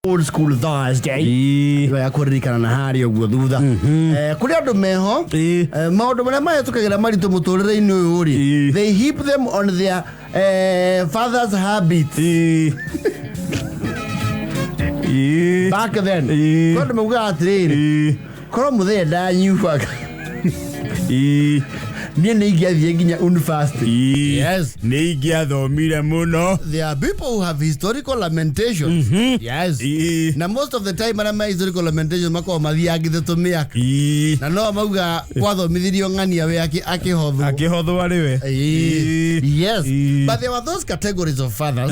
Old School Thursday. Ĩĩ. Ĩyo ya kũririkana na harĩa ũguo thutha. Kũrĩ andũ meho. Ĩĩ. Maũndũ marĩa mahĩtũkagĩra maritũ mũtũrĩre-inĩ ũyũ rĩ, Ĩĩ. they heap them on their father's habits. Ĩĩ. Ĩĩ. Back then. Ĩĩ. Kwĩ andũ maugaga atĩrĩrĩ, Ĩĩ. korwo mũthee ndanyuaga, Ĩĩ. niĩ nĩ ingĩathiĩ nginya university. Ĩĩ. Yes. Nĩ ingĩathomire mũno. There are people who have historical lamentations. Yes. Ĩĩ. Na most of the time arĩa me historical lamentations makoragwo mathiangĩte tũmĩaka. Ĩĩ. Na no mauga kwathomithirio ng'ania we akĩhothwo. Akĩhothwo arĩ we. Ĩĩ. Yes. Ĩĩ. But there were those categories of fathers.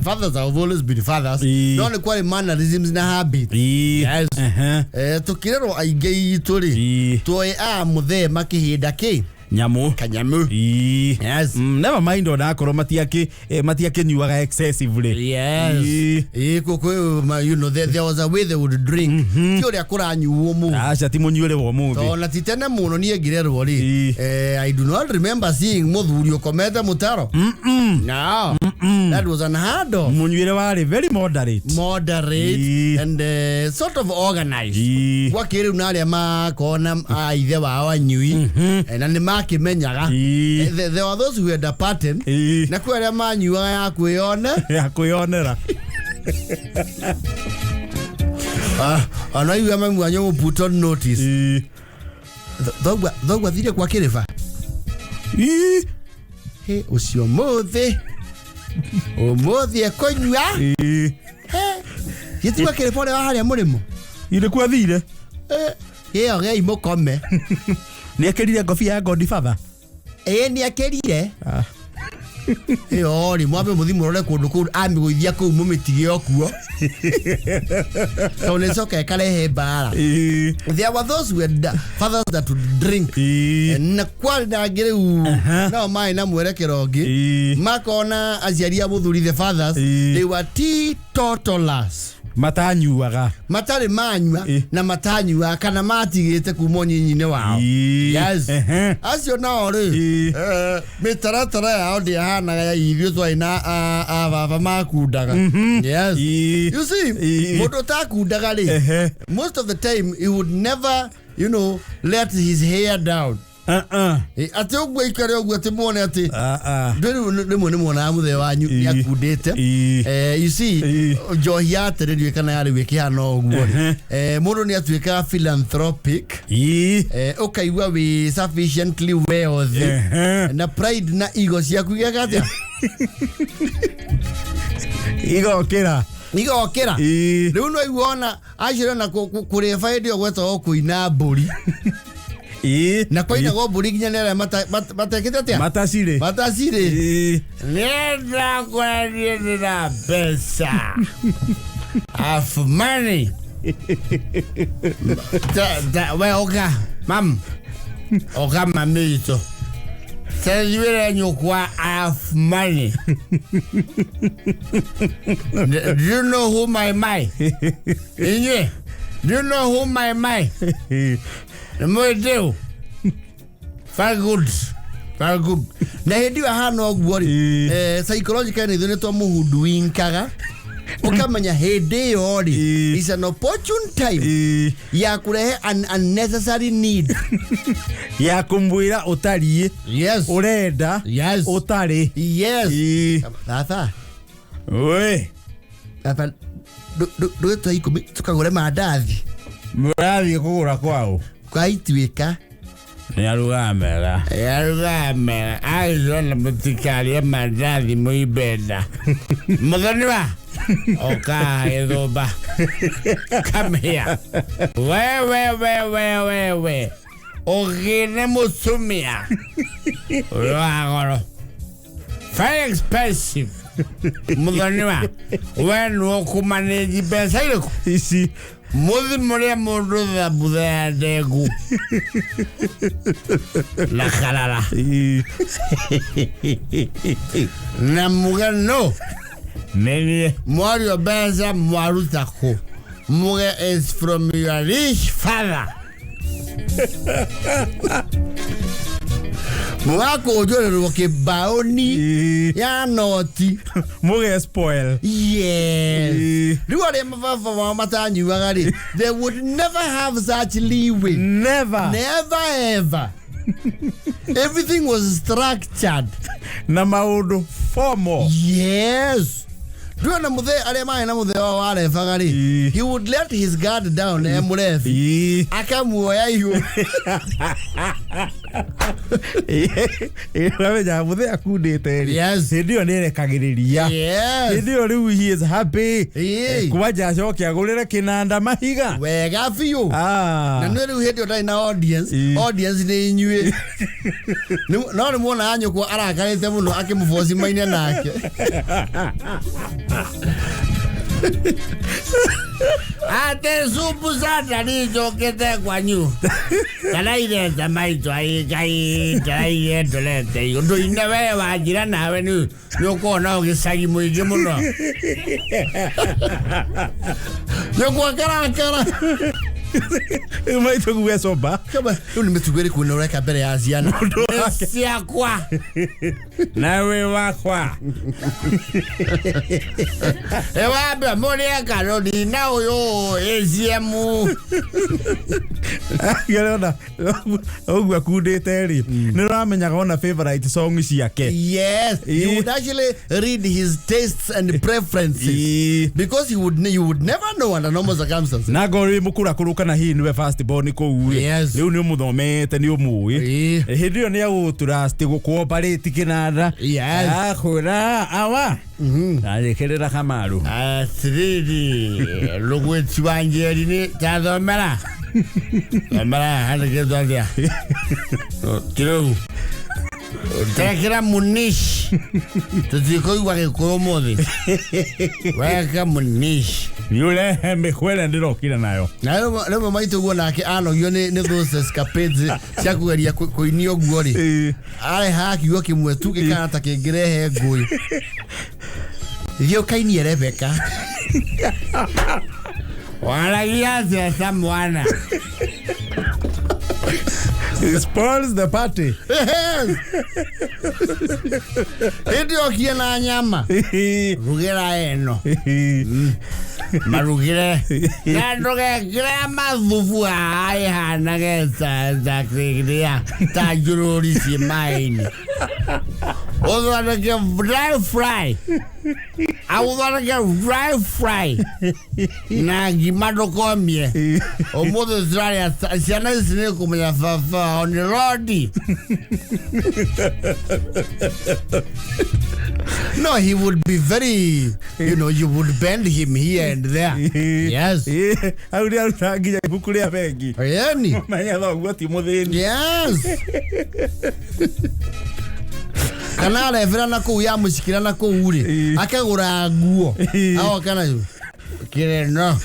Fathers have always been fathers. Ĩĩ. No nĩ kwarĩ mannerisms na habits. Ĩĩ. Yes. Ehe. Tũkĩrerwo aingĩ itũ rĩ, Ĩĩ. twoĩ a mũthee makĩhĩnda kĩ Nyamũ. Kanyamu. Ĩĩ. Yes. Never mind onakorwo matiakĩnyuaga excessively. Yes. Ĩĩ. Ĩĩ, you know, there was a way they would drink. Ti ũrĩa kũranyuo mũthĩ. Aca ti mũnyuĩre wa ũmũthĩ. Tondũ ti tene mũno niĩ ngĩrerwo rĩ, Ĩĩ. I do not remember seeing mũthuri ũkomete mũtaro. No. That was unheard of. Mũnyuĩre warĩ very moderate. Moderate Ĩĩ. and sort of organized. Ĩĩ. Gwa kĩrĩu na arĩa makona a ithe wao anyui, na nĩ makĩmenyaga. Ĩĩ. There were those who had a pattern. Ĩĩ. Na kwĩ arĩa manyuaga ya kwĩyona. Ya kwĩyonera. Ah, ona igua mami wanyu will put on notice. Ĩĩ. Thogua thire kwa kĩrĩba. Ĩĩ. Hĩ, ũcio mũthĩ ũmũthĩ ekũnyua. Ĩĩ. Gĩtigua kĩrĩba ũrĩa wa harĩa mũrĩmo. Irĩ kwa thire. Ĩyo gei mũkome. Nĩ ekĩrire ngobia ya Godfather. Ĩĩ, nĩ akĩrire. Ah. Ĩyo rĩ, mwambe mũthi mũrore kũndũ kũu amĩgũithia kũu mũmĩtige o kuo, tondũ nĩ coka ĩkarehe mbara. Ĩĩ. There were those who had fathers that would drink. Ĩĩ. Na kwarĩ na angĩ rĩu nao marĩ na mwerekero ũngĩ. Ĩĩ. Makona aciari a mũthuri, the fathers, Ĩĩ. they were teetotalers. Matanyuaga. Matarĩ manyua Ĩĩ. na matanyua kana matigĩte kuma ũnyinyi-inĩ wao. Ĩĩ. Yes. Ehe. Acio nao rĩ, Ĩĩ. mĩtaratara yao ndĩahanaga ya ithuĩ twarĩ na a baba makundaga. Yes. Ĩĩ. You see, Ĩĩ. mũndũ ũtakundaga rĩ, Ehe. most of the time he would never let his hair down. Uh-uh. Atĩ ũguo ikare ũguo atĩ muone atĩ Ah, ah. rĩu rĩmwe nĩ muonaga mũthee wanyu Ĩĩ. nĩ akundĩte. Ĩĩ. You see, Ĩĩ. njohi ya tene ndiũĩ kana yarĩ ĩkĩhana ũguo rĩ. Ehe. Mũndũ nĩ atuĩkaga philanthropic. Ĩĩ. Ũkaigua wĩ sufficiently wealthy. Ehe. Na pride na ego ciaku igeka atĩa? Igokĩra. Igokĩra. Ĩĩ. Rĩu no igua ona acio na kũrĩba hĩndĩ ĩyo gwetagwo kũina mbũri. Ĩĩ. Na kũinagwo mbũri nginya nĩ arĩa matekĩte atĩa? Matacirĩ. Matacirĩ. Ĩĩ. Nenda kwaria ndĩna mbeca. Have money. We oka, mam. Oka mami witũ. Tethuĩre nyũkwa I have money. Do you know who my my? Inyuĩ, do you know who my my? Nĩ mũĩ ndĩũ? Very good. Very good. Na hĩndĩ ĩyo ahana ũguo rĩ, Ĩĩ. Psychologically ithuĩ nĩ twamũhunduinkaga, ũkamenya hĩndĩ ĩyo rĩ Ĩĩ. is an opportune time Ĩĩ. ya kũrehe an unnecessary need. Ya kũmwĩra ũtariĩ. Yes. Ũrenda. Yes. Ũtarĩ. Yes. Ĩĩ. Baba, Oi. baba, ndũgĩtwa 10 tũkagũre mandathi. Mũrathiĩ kũgũra kwaũ? Kwa Ituĩka. Nĩ arugaga mega. Arugaga mega agĩcona mũtikarie mandathi mũimbenda mũthoniwa oka gĩthũmba, come here, we we we we we we ũgĩne mũtumia ũyũ wa goro, very expensive. Mũthoniwa we nĩ ũkũmanĩji mbeca irĩkũ? Ici. Muthi mũrĩa mũndũ thambutha ya ndengu na karara. Ĩĩ. Na muge no Nĩ niĩ. Mwario mbeca mwaruta kũ? Muge is from your rich father. Mũgakũnjũrĩrwo kĩbaũni Ĩĩ. ya noti. Mũge spoil. Yes. Ĩĩ. Rĩu arĩa mababa mao matanyuaga rĩ, they would never have such leeway. Never. Never ever. Everything was structured. Na maũndũ formal. Yes. Ndũĩ na mũthee arĩa marĩ na mũthee wao warebaga rĩ, Ĩĩ. he would let his guard down e mũrebi. Ĩĩ. Akamuoya igũrũ. Ũramenya mũthee akundĩte rĩ, Yes. hĩndĩ ĩyo nĩ erekagĩrĩria. Yes. Hĩndĩ ĩyo rĩu he is happy. Ĩĩ. Kwanja acoke agũrĩre kĩnanda mahiga. Wega biũ. Ah. Na nĩ rĩu hĩndĩ ĩyo ndarĩ na audience. Ĩĩ. Audience nĩ inyuĩ. No nĩ muonaga nyũkwa arakarĩte mũno akĩmũboci maine nake. Ate supu sata nĩnjũkĩte kwanyu ndarairete maitũ ai ndaraire ndorete ũndũ-inĩ we wanjira nawe nĩ ũkona ũgĩcagi mũingĩ mũno. Nyũkwa karakara. Rĩu maitũ guge soba. Kama rĩu nĩ mĩtugo ĩrĩkũ ĩno ũreka mbere ya ciana? Nĩ ciakwa nawe wakwa ĩwambe mũrĩe karori na ũyũ ACM. Ngĩrona ũguo akundĩte rĩ, nĩ ũramenyaga ona favorite song ciake. Yes, you Ĩĩ. would actually read his tastes and preferences. Ĩĩ. Because he would, you would never know under normal circumstances. Na ngorwo wĩ mũkũrakũrũ kana hihi nĩwe first born kũu rĩ, Yes. rĩu nĩ ũmũthomete nĩ ũmũĩ. Ĩĩ. Hĩndĩ ĩyo nĩ agũgũtrust gũkũoparĩti kĩnanda. Yes. Akwĩra awa narĩkĩrĩra kamaru. Atiriri rũgwĩti wa njeri nĩ tathomera thomera handĩkĩtwo atĩa tirĩu tekĩra munish tũtikũigua gĩkũyũ mũthĩ weka munish Nĩ ũrehe mĩkwere ndĩrokire nayo. Na rĩmwe maitũ guo nake anogio nĩ those escapades cia kũgeria kũinia ũguo rĩ, Ĩĩ. arehaga kiugo kĩmwe tu gĩkana ta kĩngĩrehe ngũĩ. Thiĩ ũkainie Rebecca. Waragia atĩa ta mwana? It spoils the party. Yes. Hĩndĩ okie na nyama Rugĩra ĩno marugĩre na ndũgekĩre mathubu haha ĩhanage ta kĩrĩa ta njũrũri ciĩ maĩ-inĩ. Ũthondeke dry fry, agũthondeke dry fry na ngima ndũkomie. Ũmũthĩ tũrarĩa ciana ici nĩ kũmenya baba wao nĩ rodi. No, he would be very, you would bend him here and there. Yes. Ĩĩ, hau nĩ aruta nginya ibuku rĩa bengi. Yani. Menya thoguo ti mũthĩni. Yes. Kana arebera na kũu ya mũcikĩra na kũu rĩ, Ĩĩ. akagũra nguo Ĩĩ. agoka nayo. Kireno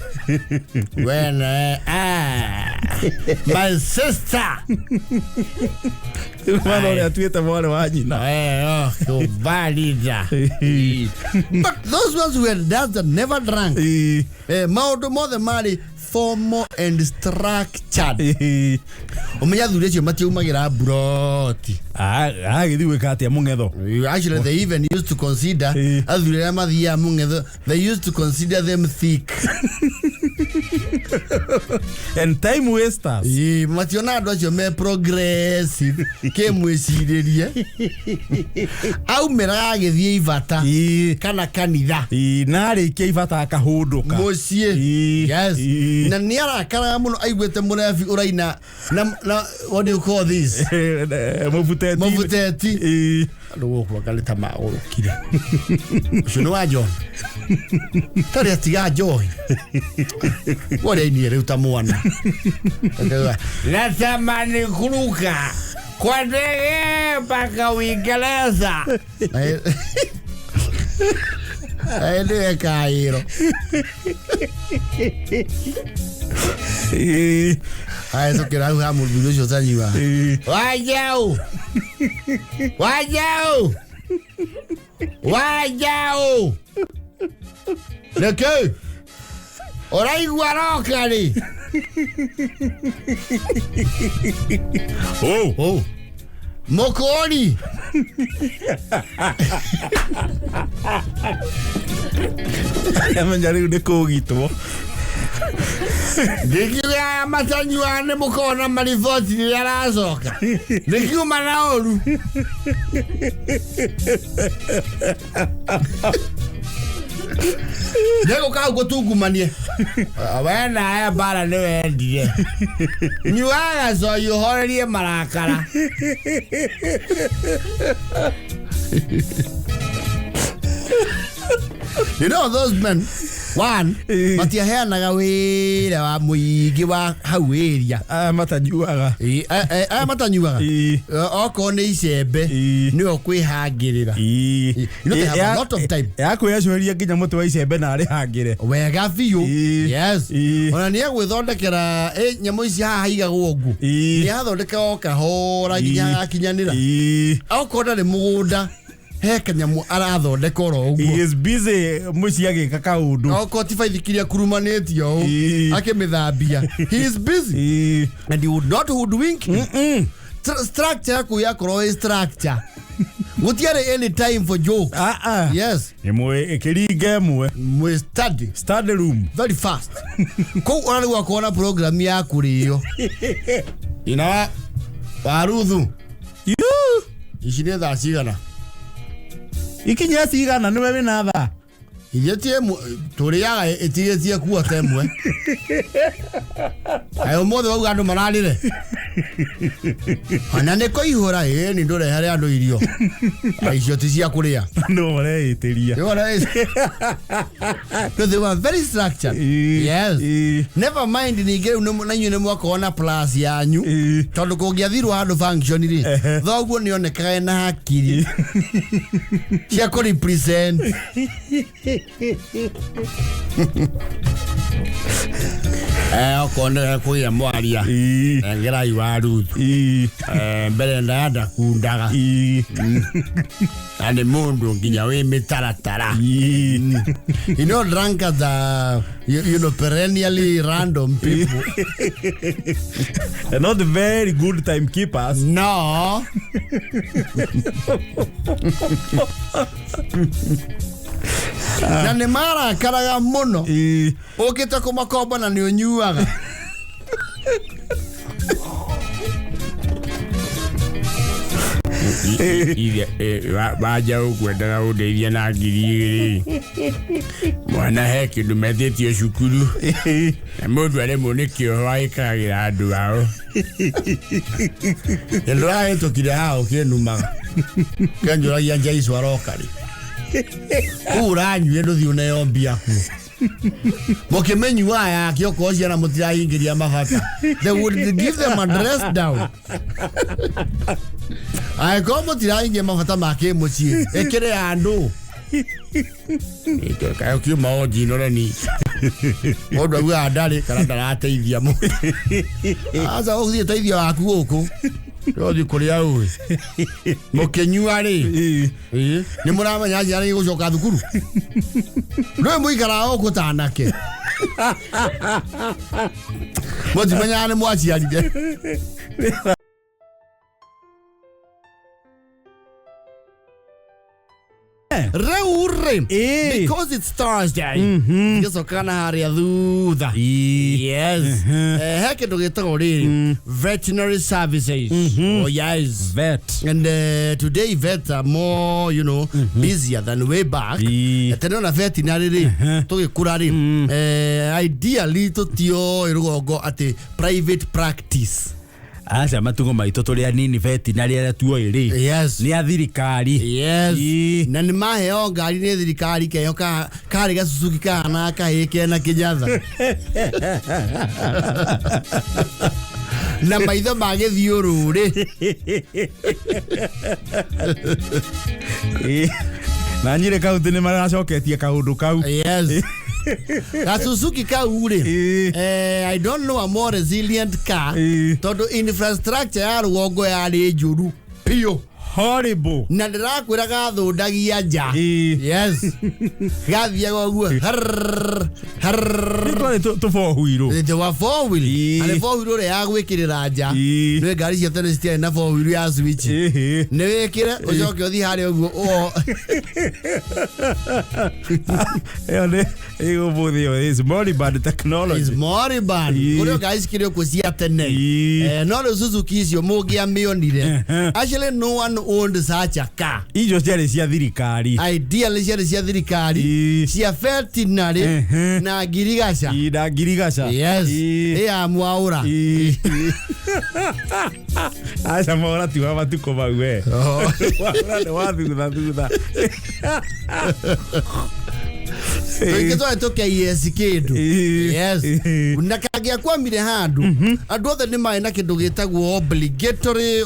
wena my sister. Rĩu mwana ũrĩa atuĩte mwarĩ wa nyina. Kũbarida. But those ones who had dads that never drank, Ĩĩ. maũndũ mothe marĩ formal and structured. Ĩĩ. Ũmenya athuri acio matiaumagĩra mburoti. Agĩthiĩ gwĩka atĩa mũng'etho? Actually, they even used to consider Ĩĩ. athuri arĩa mathiaga mũng'etho, they used to consider them thick. And time wasters. Ĩĩ, mationa andũ acio me progressive kĩmwĩcirĩrie aumĩraga agĩthiĩ ibata Ĩĩ. kana kanitha Ĩĩ, na arĩkia ibata akahũndũka. mũciĩ. Ĩĩ. Yes. Ĩĩ. Na nĩ arakaraga mũno aiguĩte mũrebi ũraina na what do you call this? Mũbuteti. Mũbuteti. Ĩĩ. Andũ gũkũ anga nĩ ta magũrũkire. Ũcio nĩ wa John tarĩ atiga njohi ũrĩa ainie rĩu ta mwana. Akauga, Natamani kuruka kwa ndege mpaka Uingereza. Aendee kairo. Ĩĩ. Ahĩtũkĩra hau ha mũthuri ũcio ũtanyuaga. Ĩĩ. Wajau, wajau, wajau, Nĩkĩ? ũraigua roka rĩ? Oh. Oh. Mũkũri. Amenya rĩu nĩ kũgitwo. Ndingiuga aya matanyuaga nĩ mũkona mariboti rĩrĩa aracoka. Nĩkiuma na ũru. Nĩgũka hau gũtungumanie. We nawe mbara nĩ wendire. Nyuaga gacoi ũhorerie marakara. You know those men, one, matiaheanaga wĩra wa mũingĩ wa hau area. Aya matanyuaga. Ĩ, aya matanyuaga. Okorwo nĩ icembe nĩo kwĩhangĩrĩra. Ĩ. You know they have a lot of time. Yakwĩyacũhĩria nginya mũtĩ wa icembe na arĩhangĩre. Wega biũ. Yes. Ona nĩ egwĩthondekera nyamũ ici haha haigagwo ngu. Nĩ athondeka o kahora nginya agakinyanĩra. Okorwo ndarĩ mũgũnda he kanyamũ arathondeka oro He ũguo. is busy mũciĩ agĩka kaũndũ. Okorwo ti baithikiri akurumanĩtie ũũ akĩmĩthambia. He is busy. And he would not hoodwink you. Structure yaku yakorwo ĩ structure. Gũtiarĩ any time for joke. Ah, ah. Yes. Ĩmwe ĩkĩringa ĩmwe. Mwĩ study Study room. very fast. Kũu ona rĩu akorwo na program ya kũrĩo. Ina wa Ruthu. Yuu. Ici nĩ thaa cigana? Ikinya cigana nĩwe wĩna thaa. Ithuĩ ti ĩmwe tũrĩaga ĩtigĩtie kuota ĩmwe. Kaĩ ũmũthĩ wauga andũ mararĩre? Ona nĩ kũihũra ĩĩ nĩ ndũrehere andũ irio. Icio ti cia kũrĩa. No ũreĩtĩria. You know, no, they were very structured. Yes. Never mind ningĩ rĩu na inyuĩ nĩ mwakorwo na plus yanyu. Tondũ kũngĩathirwo handũ function rĩ, thoguo nĩ onekaga ena hakiri cia kũ represent. Okorwo nĩ kũgĩa mwaria engerai wa Ruthu. Mbere ndaya ndakundaga na nĩ mũndũ nginya wĩ mĩtaratara. You know, drunkards are, you know, perennially random people. They're not very good timekeepers. No. Na nĩ marakaraga mũno ũkĩte kũmakomba na nĩ ũnyuaga. Wanja ũkwendaga ũndeithia na 2,000 mwana he kĩndũ metĩtio cukuru na mũndũ aremwo nĩ kĩoho agĩkagĩra andũ ao. Nĩndũrahĩtũkire haha ũkĩnumaga kĩanjũragia Jaicu aroka rĩ. Kũu ũranyuire ndũthiĩ ũneo mbia kuo. Mũkĩmĩnyuaga yake okorwo ciana mũtirahingĩria mabata. They would give them a dress down. Angĩkorwo mũtirahingia mabata ma kĩmũciĩ ĩkĩrĩ andũ. Kaĩ ũkiuma o njinore ni. Mũndũ augaga ndarĩ kana ndarateithia mũndũ. Aca ũthiĩ teithia waku gũkũ. Ũthiĩ kũrĩa ũĩ. Mũkĩnyua rĩ. Nĩ mũramenya ciana igũcoka thukuru. Ndũĩ mũikaraga gũkũ ta anake. Mũtimenyaga nĩ mwaciarire. Rĩu rĩ, because it's Thursday, ngĩcoka na harĩa thutha. Yes. He kĩndũ gĩtagwo rĩrĩ veterinary services. Oh yes. Vet. And today vets are more, you know, busier than way back. Tene ona veterinary rĩ, tũgĩkũra rĩ, ideally tũtioĩ rũgongo atĩ private practice. Aca matugo maitũ tũrĩ anini veterinary arĩa tuoĩ rĩ. Yes. Nĩ a thirikari. Yes. Na nĩ maheo ngari nĩ thirikari keho karĩ gacucuki kahana kahĩĩ kena kĩnyatha. Na maitho ma gĩthiũrũrĩ. Na Nyĩrĩ kaunti nĩ maracoketie kaũndũ kau. Yes. Gacucuki kau rĩ, I don't know a more resilient car tondũ infrastructure ya rũgongo yarĩ njũru biũ. Horrible. Na ndĩrakwĩra gathũndagia nja. Ĩĩ. Yes, gathiaga ũguo harrrr, harrrr. Nĩ twarĩ tũbohuirũ. Nĩ wa four wheel. Ĩĩ. Na nĩ four wheel ũrĩa ya gwĩkĩrĩra nja. Ĩĩ. Nĩ ngari cia tene citiarĩ na four wheel ya switch. Ĩhĩ. Nĩ wĩkĩre ũcoke ũthiĩ harĩa ũguo Ĩyo nĩ ĩgũbũthĩ ĩyo is moribund technology. Is moribund. Ĩĩ. Kũrĩ o ngari cikĩrĩ okuo cia tene. Ĩĩ. Eh, no rĩu Suzuki icio mũngĩamĩonire, Ehe. actually no one owned such a car. Icio ciarĩ cia thirikari. Ideally ciarĩ cia thirikari, Ĩĩ. cia veterinary Ehe. na ngirigaca. Ĩĩ, na ngirigaca. Yes. Ĩĩ. Ĩ ya mwaũra. Ĩĩ. Aca mwaũra ti wa matukũ mau we. Oh. Mwaũra nĩ wa thutha thutha. Tũingĩ twarĩ tũkeiesi kĩndũ. Ĩĩ. Yes. Ĩĩ. Na kangĩakwamire handũ, andũ othe nĩ marĩ na kĩndũ gĩtagwo obligatory,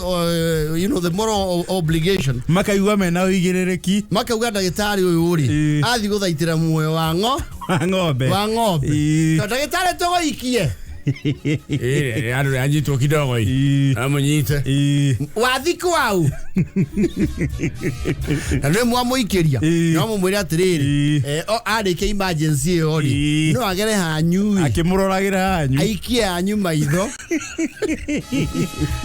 the moral obligation. Makaigua mena ũigĩrĩrĩki Makauga ndagĩtarĩ ũyũ rĩ, Ĩĩ. athiĩ gũthaitĩra muoyo wa ng'o wa ng'ombe. wa ng'ombe. Ĩĩ. Tondũ ndagĩtarĩ tũgũikie. Ĩĩ, andũ anyitwo kidogo ĩ. Ĩĩ. Amũnyite. Ĩĩ. Wathi kwau na nĩ mwamũikĩria, Ĩĩ. no mũmwĩre atĩrĩrĩ, Ĩĩ. arĩkia emergency ĩyo rĩ, Ĩĩ. no agere hanyu ĩ, Akĩmũroragĩra hanyu. aikie hanyu maitho.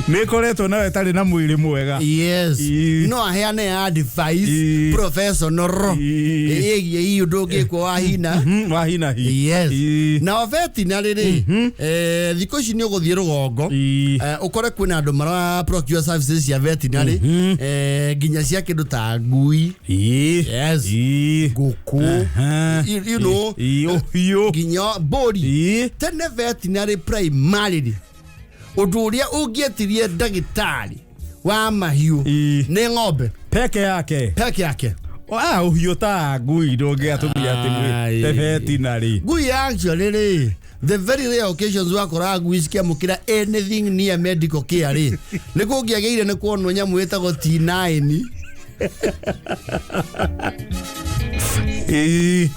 Nĩ ĩkoretwo nawe ĩtarĩ na mwĩrĩ mwega. Yes. Ĩĩ. No aheane advice Ĩĩ. professional Ĩĩ. ĩgiĩ hihi ũndũ ũngĩkwo wa hina. Wa hi na hi. Yes. Ĩĩ. Na veterinary rĩ, thikũ ici nĩ ũgũthiĩ rũgongo, Ĩĩ. ũkore kwĩna andũ mara procure services cia veterinary, nginya cia kĩndũ ta ngui. Ĩĩ. Yes. Ĩĩ. Ngũkũ. Aha. You know, Ĩĩ, ũhiũ. nginya mbũri. Ĩĩ. Tene veterinary primarily ũndũ ũrĩa ũngĩetirie ndagĩtarĩ wa mahiũ Ĩĩ. nĩ ng'ombe. Peke yake. Peke yake. Ah, ũhiũ ta ngui ndũngĩatũmire atĩ Ai. te veterinary. Ngui actually rĩ, the very rare occasions wakoraga ngui cikĩamũkĩra anything near medical care rĩ, nĩ kũngĩagĩire nĩ kuonwo nyamũ ĩtagwo T9. Ĩĩ.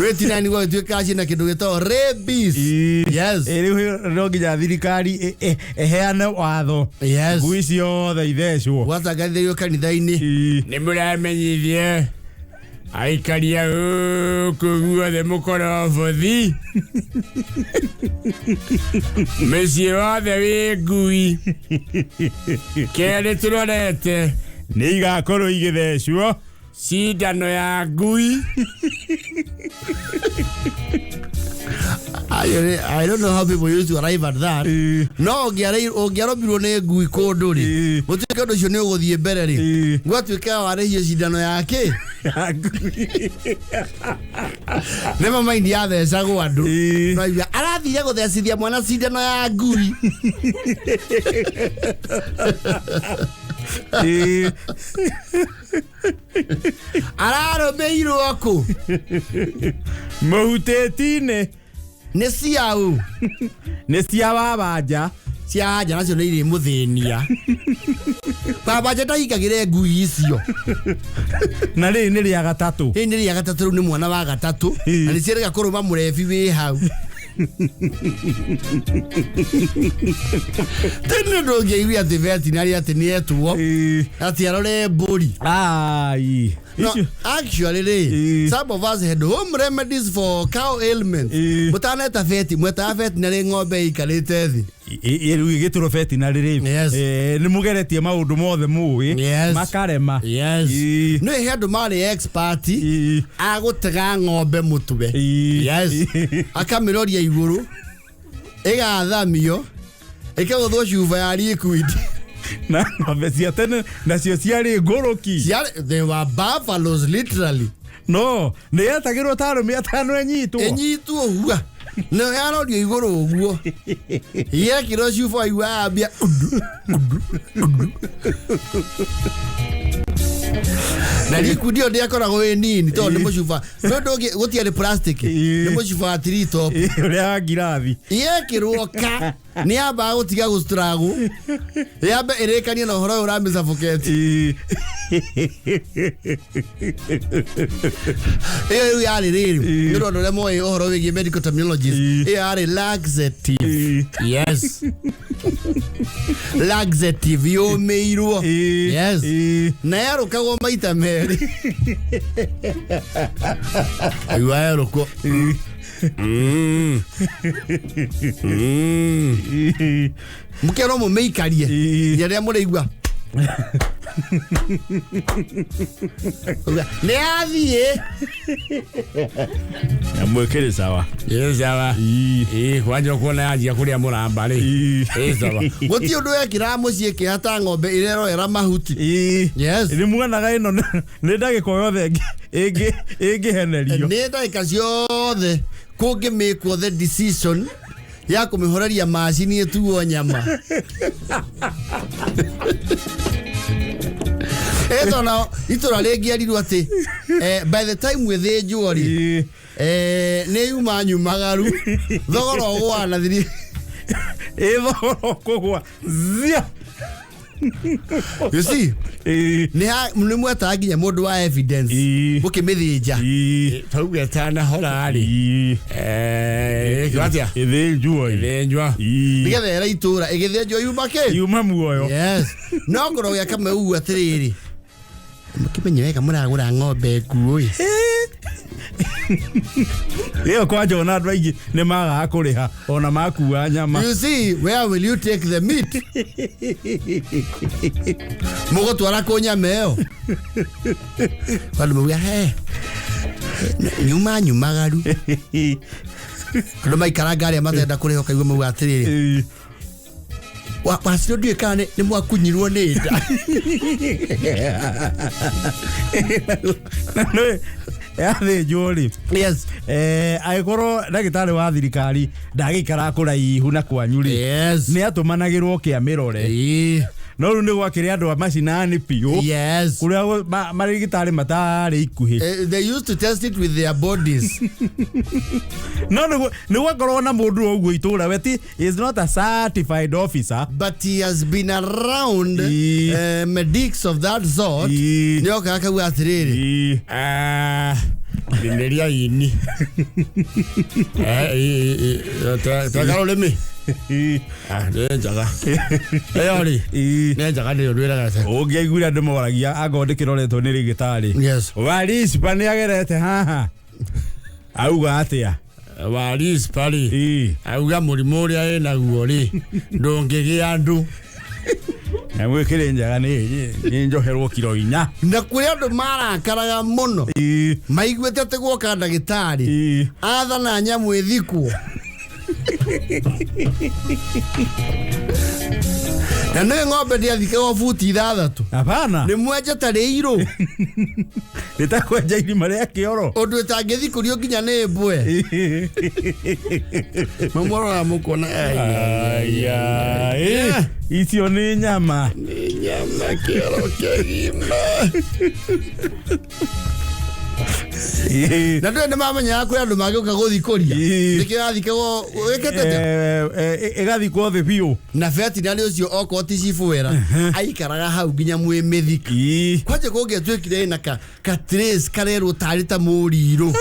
Rĩ T9 gwagĩtuĩka ciĩna kĩndũ gĩtagwo rabies. Ĩĩ. Yes. Ĩ, rĩu no nginya thirikari ĩheane watho. Yes. Ngui ciothe ithecwo. Gwatangathĩrio kanitha-inĩ. Ĩĩ. Nĩ mũramenyithie aikaria gũkũ guothe mũkorobothi mĩciĩ wothe wĩ ngui kerĩ tũrorete Nĩ igakorwo igĩthecwo. cindano ya ngui. I don't know how people used to arrive at that. Ĩĩ. No ũngĩarũmirwo nĩ ngui kũndũ rĩ, Ĩĩ. gũtuĩke ũndũ ũcio nĩ ũgũthiĩ mbere rĩ, Ĩĩ. gwatuĩka warĩhio cindano ya kĩ. Ya ngui. Nĩ mamaindi yathecagwo andũ. Ĩĩ. No aigua, arathire gũthecithia mwana cindano ya ngui. Ĩĩ. Ararũmĩirwo kũ? Mũhutĩti-inĩ. Nĩ ciaũ? Nĩ cia wabanja. Cia anja nacio nĩ irĩmũthĩnia. Babanja ndahingagĩre ngui icio. Na rĩrĩ nĩ rĩa gatatũ. Rĩrĩ nĩ rĩa gatatũ, rĩu nĩ mwana wa gatatũ. Ĩĩ. Na nĩ ciĩrĩga kũrũma mũrebi wĩ hau. Tene ndũngĩaigua atĩ veterinary atĩ nĩ etwo Ĩĩ. atĩ arore mbũri. Ai. No, Icio. actually rĩ, Ĩĩ. some of us had home remedies for cow ailments. Ĩĩ. Mũtaneta veti, mwetaga veterinary ng'ombe ĩikarĩte thĩ. Rĩu ĩgĩtũrwo veterinary rĩ, Yes. nĩ mũgeretie maũndũ mothe mũĩ Yes. makarema. Yes. Ĩĩ. Nĩ he andũ marĩ expert Ĩĩ. agũtega ng'ombe mũtwe. Ĩĩ. Yes. Akamĩroria igũrũ, ĩgathamio, ĩkagũthwo cuba ya liquid. Na ng'ombe cia tene nacio ciarĩ ngũrũki. They were buffaloes literally. No nĩ yetagĩrwo ta arũme atano ĩnyitwo. Ĩnyitwo hua nayo yarorio igũrũ ũguo, yekĩrwo cuba waigua yambia undu undu undu, na liquid ĩyo ndĩakoragwo ĩ nini tondũ nĩ mũcuba, nĩ ũndũ ũngĩ gũtiarĩ plastic, Ĩĩ. nĩ mũcuba wa three top. Ĩĩ, ũrĩa wa ngirathi. Yekĩrwo ka nĩ yambaga gũtiga gũstragũ, yambe ĩrĩkanie na ũhoro ũyũ ũramĩcabũketi. Ĩĩ. Ĩyo rĩu yarĩ rĩrĩ, Ĩĩ. nĩ ũndũ andũ arĩa moĩ ũhoro wĩgiĩ medical terminologies, Ĩĩ. ĩyo yarĩ laxative. Ĩĩ. Yes. Laxative yũmĩirwo. Yes. Na yarũkagwo maita merĩ. Aigua yarũkwo. Mũkerwo mũmĩikarie nginya rĩrĩa mũrĩigua nĩ yathiĩ. Mwĩkĩrĩ sawa. Ĩ sawa. Ĩ kwanja kuona yanjia kũrĩa mũramba rĩ. Ĩ sawa. Gũtirĩ ũndũ wekĩraga mũciĩ kĩhata ng'ombe ĩreroera mahuti. Yes. Nĩ muonaga ĩno nĩ ndagĩka o yothe ĩngĩhenerio. Nĩ ndagĩka ciothe kũngĩmĩkwo the decision ya kũmĩhoreria macini ĩtuo nyama. Ĩtona itũra rĩngĩerirwo atĩ by the time wĩthĩnjwo rĩ, nĩ yuma nyumagaru thogora ũgũaga na thiri. Ĩ thogora ũkũgũa zia. You see, nĩ mwetaga nginya mũndũ wa evidence mũkĩmĩthĩnja. Tauge ĩtanahora rĩ. Ĩkĩo atĩa? Ĩthĩnjwo. Ĩthĩnjwo. Nĩgetha ĩra itũra ĩgĩthĩnjwo yuma kĩ? Yuma muoyo. Yes. No ngorwo gĩa kamwe ugu atĩrĩrĩ, mũkĩmenye wega mũragũra ng'ombe nguũ ĩ. Ĩyo kwanja ona andũ aingĩ nĩ magaga kũrĩha ona makua nyama. You see, where will you take the meat? Mũgũtwara kũ nyama ĩyo? Andũ mauga he nyuma nyumagaru. Andũ maikaranga arĩa matenda kũrĩha ũkaigua mauga atĩrĩrĩ, wacirwo ndiũĩ kana nĩ mwakunyirwo nĩ nda. Yathĩnjwo rĩ. Yes. Angĩkorwo ndagĩtarĩ wa thirikari ndagĩikara kũraihu na kwanyu rĩ, Yes. nĩ atũmanagĩrwo kĩa mĩrore. No rĩu nĩ gwakĩrĩ andũ a macinani biũ. Yes. Kũrĩa marĩgĩtarĩ matarĩ ikuhĩ. They used to test it with their bodies. No nĩ gwakorwo na mũndũ o ũguo itũra we ti is not a certified officer, but he has been around medics of that sort. Nĩ okaga akauga atĩrĩrĩ, Rinĩria ini. Tweka rũrĩmĩ. Nĩ njega. Ĩyo rĩ, nĩ njega nĩyo ndwĩraga. Ũngĩaiguire andũ moragia angorwo ndĩkĩroretwo nĩ rĩgĩtarĩ. Yes. Warispa nĩ agerete haha. Auga atĩa? Warispa rĩ, auga mũrimũ ũrĩa ĩnaguo rĩ, ndũngĩgĩa andũ. Na gwĩkĩrĩ njega nĩ njoherwo kiro 4. Na kũrĩ andũ marakaraga mũno maiguĩte atĩ guoka ndagĩtarĩ athana nyamũ ĩthikwo. Na nĩ ng'ombe ndĩathikagwo buti 6. Hapana. Nĩ mwenje ta rĩirũ. Rĩtakwenja irima rĩa kĩoro. Ũndũ ĩtangĩthikũrio nginya nĩ mbwe. Mamũroraga mũkona. Aya, icio nĩ nyama. Nĩ nyama kĩoro kĩgima. Na ndũĩ nĩ mamenyaga kwĩ andũ mangĩũka gũthikũria. Nĩkĩo yathikagwo wĩkĩte atĩa? Ĩgathikwo thĩ biũ. Na veterinary ũcio okorwo ti cibũ wera aikaraga hau nginya mwĩ mĩthika. Kwanja kũngĩatuĩkire ĩna ka trace karerwo tarĩ ta mũrirũ.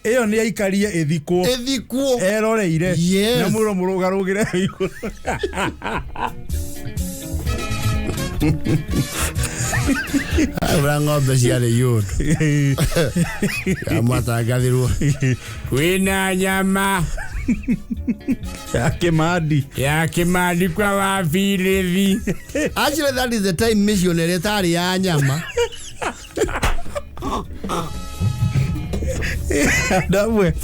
Ĩyo nĩ aikarie ĩthikwo. Ĩthikwo. Eroreire. Yes. Na mũro mũrũgarũgĩre igũrũ. Ũrĩa ng'ombe ciarĩ yũndũ. Mwatangathirwo. Kwĩna nyama ya Kĩmandi. Ya Kĩmandi kwa wabirĩthi. Actually that is the time missionary ĩtarĩ ya nyama. Andũ amwe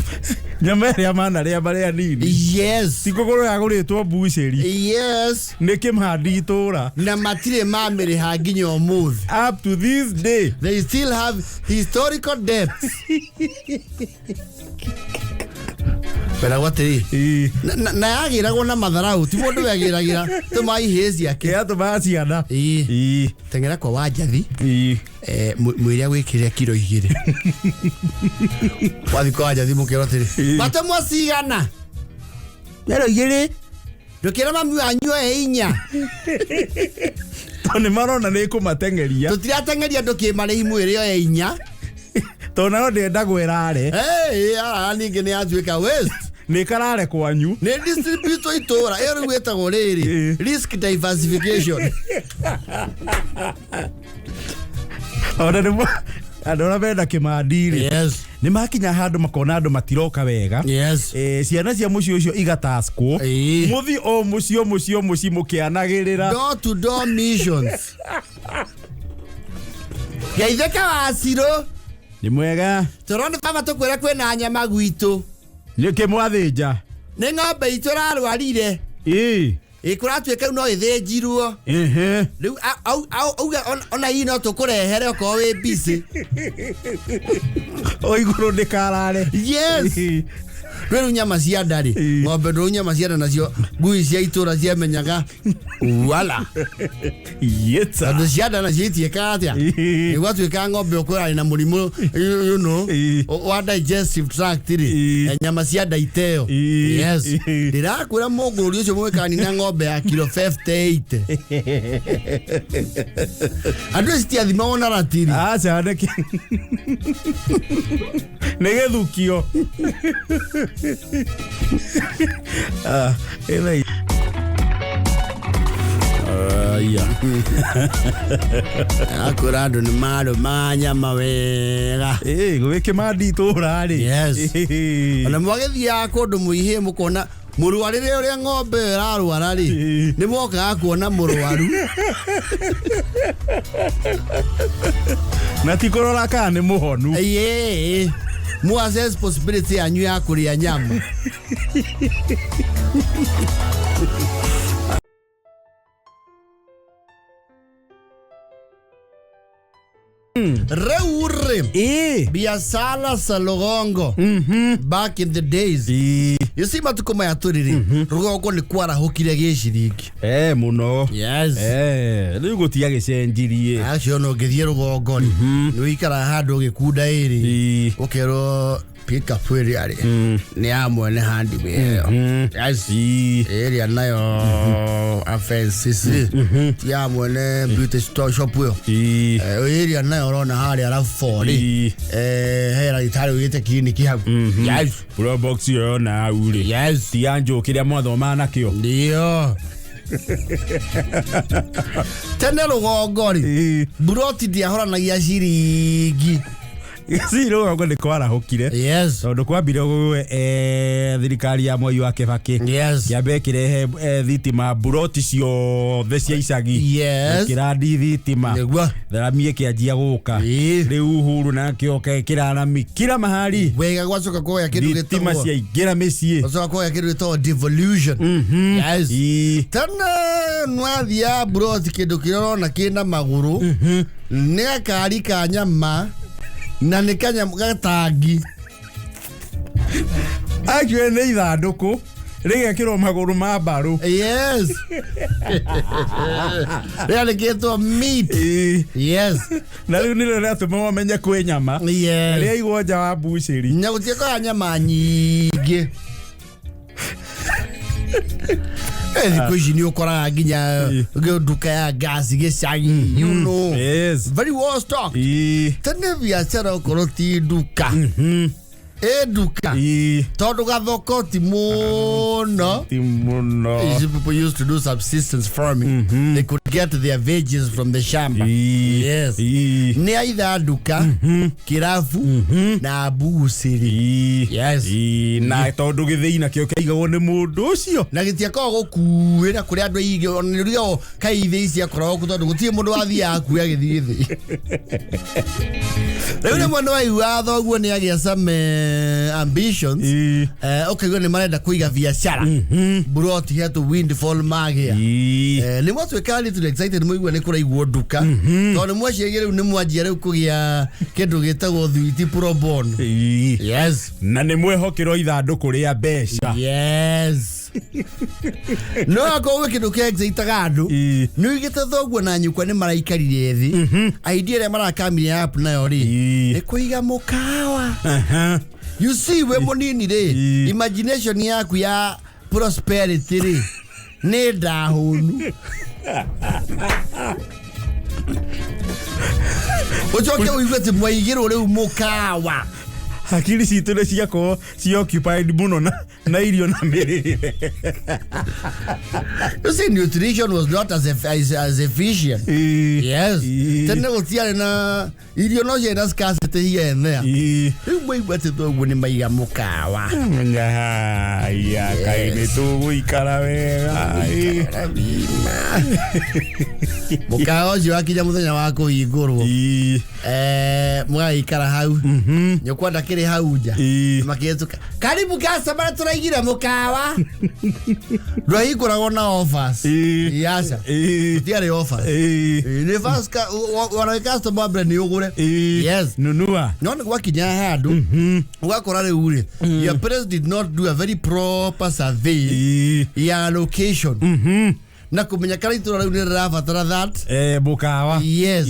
nyama ĩrĩa manarĩa marĩ anini. Yes. Ti kũgũrwo yagũrĩtwo mbucĩri. Yes. Nĩ Kĩmandi itũra. Na matirĩ mamĩrĩha nginya ũmũthĩ. Up to this day. They still have historical debts. Weragwo atĩrĩ, na yagĩragwo na matharau, ti mũndũ wegĩragĩra tũma ihĩĩ ciake. Yatũmaga ciana. Teng'era kwa Wanjathi, mwĩre agwĩkĩre kiro 2. Wathiĩ kwa Wanjathi mũkĩrwo atĩrĩ, matemwo cigana? Kiro 2. Ndũkĩra mami wanyu oe 4. Tondũ nĩ marona nĩ ĩkũmateng'eria. Tũtirateng'eria andũ kĩmarĩhi mwĩre oe 4. Tondũ nayo ndĩendagwo ĩrare. Ningĩ nĩ yatuĩka waste. Nĩ karare kwanyu. Nĩ distribute itũra ĩyo rĩu ĩtagwo rĩrĩ risk diversification. Ona nĩ andũ arĩa mena kĩmandi rĩ, nĩ makinya handũ makona andũ matiroka wega. Ciana cia mũciĩ ũcio igataskwo mũthi o mũciĩ o mũciĩ o mũciĩ mũkĩanagĩrĩra. Door to door missions. Geithĩka wacirũ. Nĩ mwega. Tũrona baba tũkwĩra kwĩna nyama gwitũ. Nĩ kĩmwathĩnja. Nĩ ng'ombe itũ ĩrarwarire. Ĩ kũratuĩka rĩu no ĩthĩnjirwo. Rĩu auga ona hihi no tũkũrehere okorwo wĩ busy. O igũrũ ndĩkarare. Yes. Rĩu nyama cia nda rĩ, ng'ombe ndũrũ nyama cia nda nacio ngui cia itũra ciamenyaga wala. Yeta. Tondũ cia nda nacio itiĩkaga atĩa? Gwatuĩka ng'ombe ũkũrarĩ na mũrimũ wa digestive tract rĩ, nyama cia nda iteo. Yes. Ndĩrakwĩra mũngũrũri ũcio mũgĩkani na ng'ombe ya kilo 58. Andũ acio citiathimagwo na ratiri. Aca nĩ gĩthukio. Ah, ĩna aya. Akwĩra andũ nĩ marũmaga nyama wega. Gwĩ kĩmandi itũra rĩ. Yes. Ona mwagĩthiaga kũndũ mũihĩ mũkona mũrwarĩre ũrĩa ng'ombe ĩyo ĩrarwara rĩ, nĩ mokaga kuona mũrwaru. Na ti kũrora kana nĩ mũhonu. Ĩĩ. Mu assess possibility yanyu ya kũrĩa nyama. Rĩu rĩ, biacara za rũgongo back in the days. You see matukũ maya tũrĩ rĩ, rũgongo nĩ kwarahũkire gĩciringi. Mũno. Yes. Rĩu gũtiagĩcenjirie. Acio no ũngĩthiĩ rũgongo rĩ, nĩ ũikaraga handũ ũgĩkunda ĩrĩ, ũkerwo pick up ĩrĩa rĩ nĩ ya mwene hardware ĩyo. Yes. Ĩrĩa nayo offenses rĩ ti ya mwene beauty store shop ĩyo. Ĩrĩa nayo ũrona harĩa rabu rĩ, he ndagĩtarĩ ũgĩte kiriniki hau. Yes. Pro box ĩyo na hau rĩ. Yes. Ti ya njũkĩ ĩrĩa mwathomaga nakĩo. Ndio. Tene rũgongo rĩ, mburoti ndiahoranagia ciringi. Si rũgongo nĩ kwarahũkire. Yes. Tondũ kwambire thirikari ya Mwai wa Kĩbakĩ. Yes. Kĩambe kĩrehe thitima mburoti ciothe cia icagi. Yes. Kĩrandi thitima. Nĩguo. Tharamia ĩkĩanjia gũka. Rĩu Uhuru nake oka ĩkĩra rami kila mahali. Wega gwacoka kuoya kĩndũ Thitima gĩtagwo ciaingĩra mĩciĩ. gwacoka kuoya kĩndũ gĩtagwo devolution. Yes. Tene nwathiaga mburoti kĩndũ kĩrĩa ũrona kĩna magũrũ nĩ gakari ka nyama na nĩ kanyamũ gatangi. Actually nĩ ithandũkũ rĩgekĩrwo magũrũ ma mbarũ. Yes. Rĩandĩkĩtwo meat. Yes. Na rĩu nĩrĩo rĩatũma wamenye kwĩ nyama. Yes. Rĩaigwo nja wa mbucĩri. Na gũtiĩkaga nyama nyingĩ. Thikũ ici nĩ ũkoraga nginya nduka ya ngasi gĩcagi, you know. Yes. Very well stocked. Tene biacara okorwo ti nduka, ĩ nduka tondũ gathoko ti mũno. Ti mũno. These people used to do subsistence farming. They could get their veggies from the shamba. Yes. Nĩ aitha nduka, kĩrabu na mbucĩrĩ. Yes. Na tondũ gĩthĩi nakĩo kĩaigagwo nĩ mũndũ ũcio. Na gĩtiakoragwo gũkuĩ na kũrĩ andũ aingĩ ona nĩ rĩo kaĩ ithĩi ciakoragwo kuo tondũ gũtirĩ mũndũ wathiaga kuo agĩthiĩ gĩthĩi. Rĩu rĩmwe nĩ waiguaga thoguo nĩ agĩa some ambitions, ũkaigua nĩ marenda kũiga biacara mburoti hetũ windfall magĩa. Nĩ mwatuĩkaga little excited mũigua nĩ kũraigwo nduka tondũ nĩ mwaciragia rĩu nĩ mwanjia rĩu kũgĩa kĩndũ gĩtagwo thwiti pro bono. Yes. Na nĩ mwehokĩrwo ithandũkũ rĩa mbeca. Yes. No akorwo gwĩ kĩndũ kĩa excitaga andũ, nĩ ũigĩte thoguo na nyũkwa nĩ maraikarire thĩ, idea ĩrĩa marakamire up nayo rĩ nĩ kũiga mũkawa. You see we mũnini rĩ, imagination yaku ya prosperity rĩ nĩ ndahũnu. Ũcoke ũigue atĩ mwaigĩrwo rĩu mũkawa. Hakiri citũ nĩ ciakorwo ci occupied mũno na irio na mĩrĩre. You see, nutrition was not as efficient. Yes. Tene gũtiarĩ na irio no ciarĩ na scarcity here and there. Rĩu mwaigua atĩ thoguo nĩ maiga mũkawa. Menya haya kaĩ nĩ tũgũikara wega. Mũkawa ũcio wakinya mũthenya wa kũhingũrwo, mũgagĩikara hau, nyũkwa ndakĩrĩ hau nja, makĩhĩtũka, "Karibu customer, tũraigire mũkawa." Ndwahingũragwo na offers. Aca, gũtiarĩ offers. Nĩ first wana customer mbere nĩ ũgũre. Yes. Nunua. No nĩ gwakinya handũ ũgakora rĩu rĩ, your parents did not do a very proper survey ya location na kũmenya kana itũra rĩu nĩ rĩrabatara that mũkawa. Yes.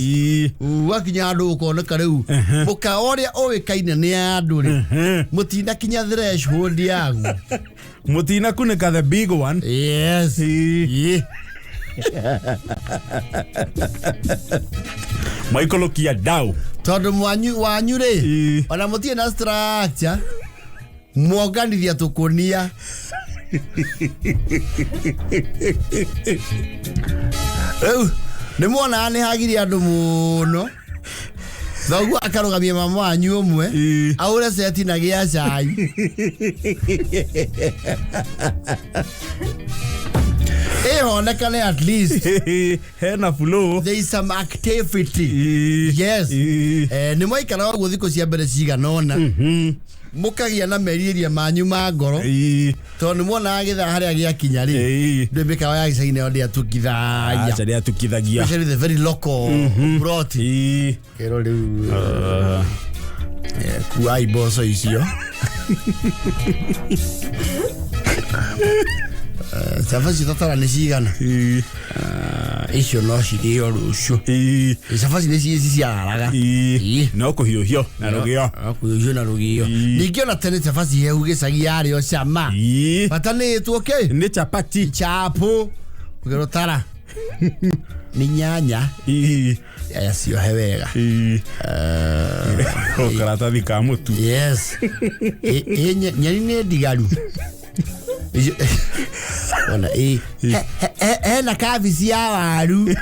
Wakinya handũ ũkoneka rĩu mũkawa ũrĩa ũĩkaine nĩ andũ rĩ, mũtinakinya threshold yaguo. Mũtina kunĩka the big one. Yes. Maikũrũkia ndau. Tondũ mwanyu wanyu rĩ, ona mũtirĩ na structure, mwonganithia tũkũnia. Rĩu nĩ mwonaga nĩ hagirie andũ mũno, thoguo akarũgamia mama wanyu ũmwe aũre ceti na gĩa cai. Ĩhonekane at least hena flow. There is some activity. Yes. Nĩ mwaikara ũguo thikũ cia mbere cigana ũna, mũkagĩa na merirĩria manyu ma ngoro, tondũ nĩ mwonaga gĩthaa harĩa gĩakinya rĩ, ndũ mĩkawa ya gĩcagi nayo ndĩatukithagia. Aca, ndĩatukithagia. Especially the very local plot. Kĩro rĩu, kuai mboco icio. Cabaci tatara nĩ cigana? Icio no cirĩo rũciũ. Cabaci nĩ ici ciararaga. No kũhiũhio na rũgĩo. Kũhiũhio na rũgĩo. Ningĩ ona tene cabaci hehu gĩcagi yarĩ o cama. Bata nĩ ĩtwo kĩ? Nĩ chapati. Chapo. Ũkĩrwo tara nĩ nyanya. Aya ciohe wega. O karatathi ka mũtu. Yes. Nyeni nĩ ndigaru. Ona hena kabici ya waru.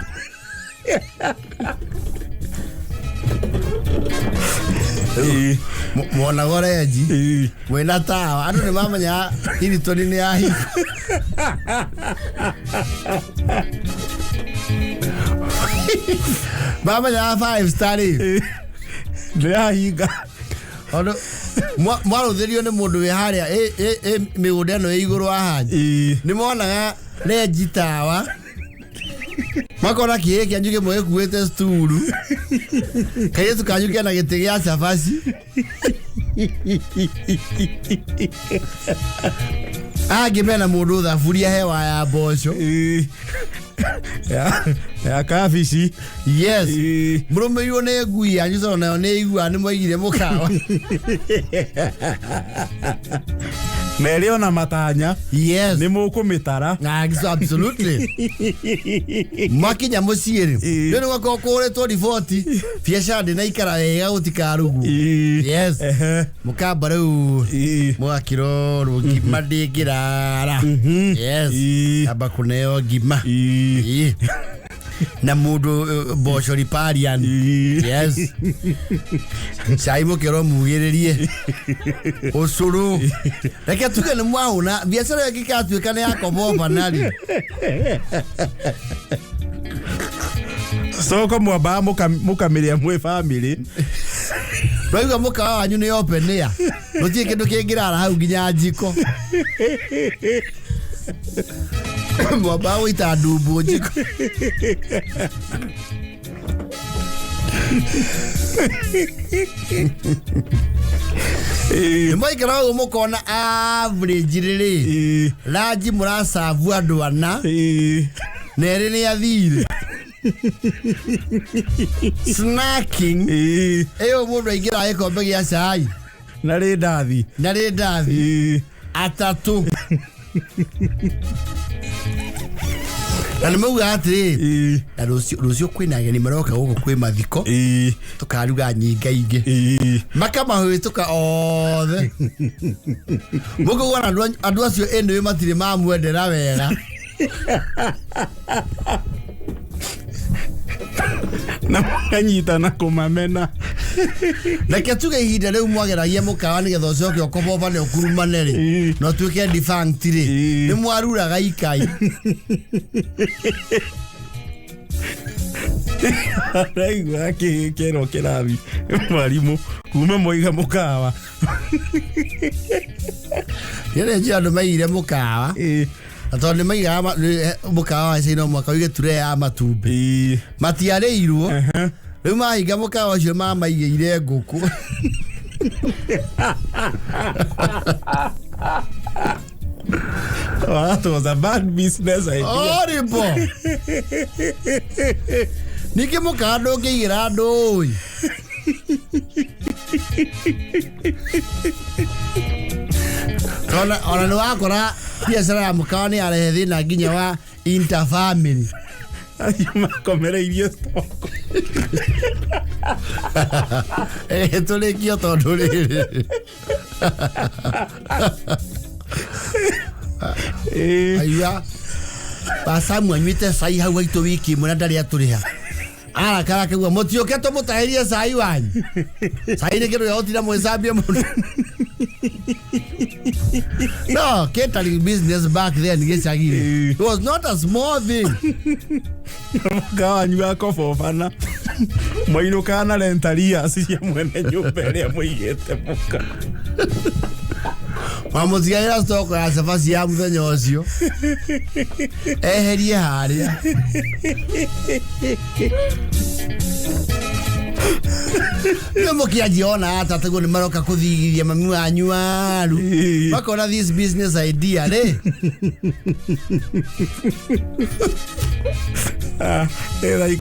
Mwonaga renji mwĩna tawa, andũ nĩ mamenya Hilton nĩ yahinga. Mamenya five star rĩ Nĩ yahinga. Tondũ mwarũthĩrio nĩ mũndũ wĩ harĩa mĩgũnda ĩno ĩ igũrũ wa hanyu, nĩ monaga renji tawa, makona kĩĩ kĩanyu kĩmwe gĩkuĩte sturu, kairĩtu kanyu kena gĩtĩ gĩa cabaci, angĩ mena mũndũ thaburia hewa ya mboco. Ya kabici. Yes. Mũrũmĩrĩirwo nĩ ngui yanyu tondũ nayo nĩ iguaga nĩ mwaigire mũkawa. Na ĩrĩ ona matanya. Nĩ mũkũmĩtara. Absolutely. Mwakinya mũciĩ rĩ, rĩu nĩ gwakorwo kũhũrĩtwo riboti biacara ndĩnaikara wega gũtikarugwo. Yes. Mũkamba rĩu mũgakĩrorwo ngima ndĩngĩrara. Yes. Amba kũneo ngima. Na mũndũ mboco riparian. Yes. Cai mũkĩrwo mugĩrĩrie ũcũrũ. Reke tuge nĩ mwahũna biacara ĩyo ĩngĩgatuĩka nĩ yakomboba narĩ. Soko mwambaga mũkamĩrĩa mwĩ family. Rwaigua mũkawa wanyu nĩ open air, gũtirĩ kĩndũ kĩngĩrara hau nginya njiko. Mwambaga gũita ndumbu njiko. Nĩ mwaikara ũguo mũkona average rĩrĩ, ranji mũracabu andũ ana na erĩ nĩ athire. Snacking ĩyo mũndũ aingĩra gĩkombe gĩa cai na rĩndathi. Na rĩndathi atatũ. Na nĩ mauga atĩrĩ, Ĩĩ. na rũciũ kwĩna ageni maroka gũkũ kwĩ mathiko, Ĩĩ. tũkaruga nyingaingĩ. Ĩĩ. Makamahĩtũka othe. Mũkauga na andũ acio anyway matirĩ mamwendera wega. Na makanyitana kũmamena. Reke tuge ihinda rĩu mwageragia mũkawa nĩgetha ũcoke ũkobobane ũkurumane rĩ, Ĩĩ. na ũtuĩke defunct rĩ, Ĩĩ. nĩ mwaruraga ikai. Araigua akĩkerwo kĩrathi mwarimũ kuma mwaiga mũkawa. Nĩ njũĩ andũ maigire mũkawa. Ĩĩ. Na tondũ nĩ maigaga mũkawa wa China mwaka ũige tray ya matumbĩ. Ĩĩ. Matiarĩirwo. Rĩu mahinga mũkawa ũcio mamaigĩire ngũkũ. That was a bad business idea. Horrible. Ningĩ mũkawa ndũngĩigĩra andũ ũĩ. Ona nĩ wakora biacara ya mũkawa nĩ yarehe thĩna nginya wa interfamily. Acio makomereirie stock. Tũrĩkio tondũ rĩrĩ. Ĩĩ. Aiya. Basamu anyuĩte cai hau haitũ wiki ĩmwe na ndarĩ atũrĩha. Arakara akauga mũtiũke tũmũtahĩrie cai wanyu. Cai nĩ kĩndũ gĩa gũtinda mwĩcambie mũno. No, catering business back then gĩcagi-inĩ. It was not a small thing. Mũkawa wanyu wakobobana mwainũkaga na rentalias cia mwene nyũmba ĩrĩa mũigĩte mũka. Mamũtigagĩra stock ya cabaci ya mũthenya ũcio. Eherie harĩa. Rĩu mũkĩanjia ona ata taguo nĩ maroka kũthigithia mami wanyu waru. Ĩĩ. Makona this business idea rĩ. Ah, ĩĩ,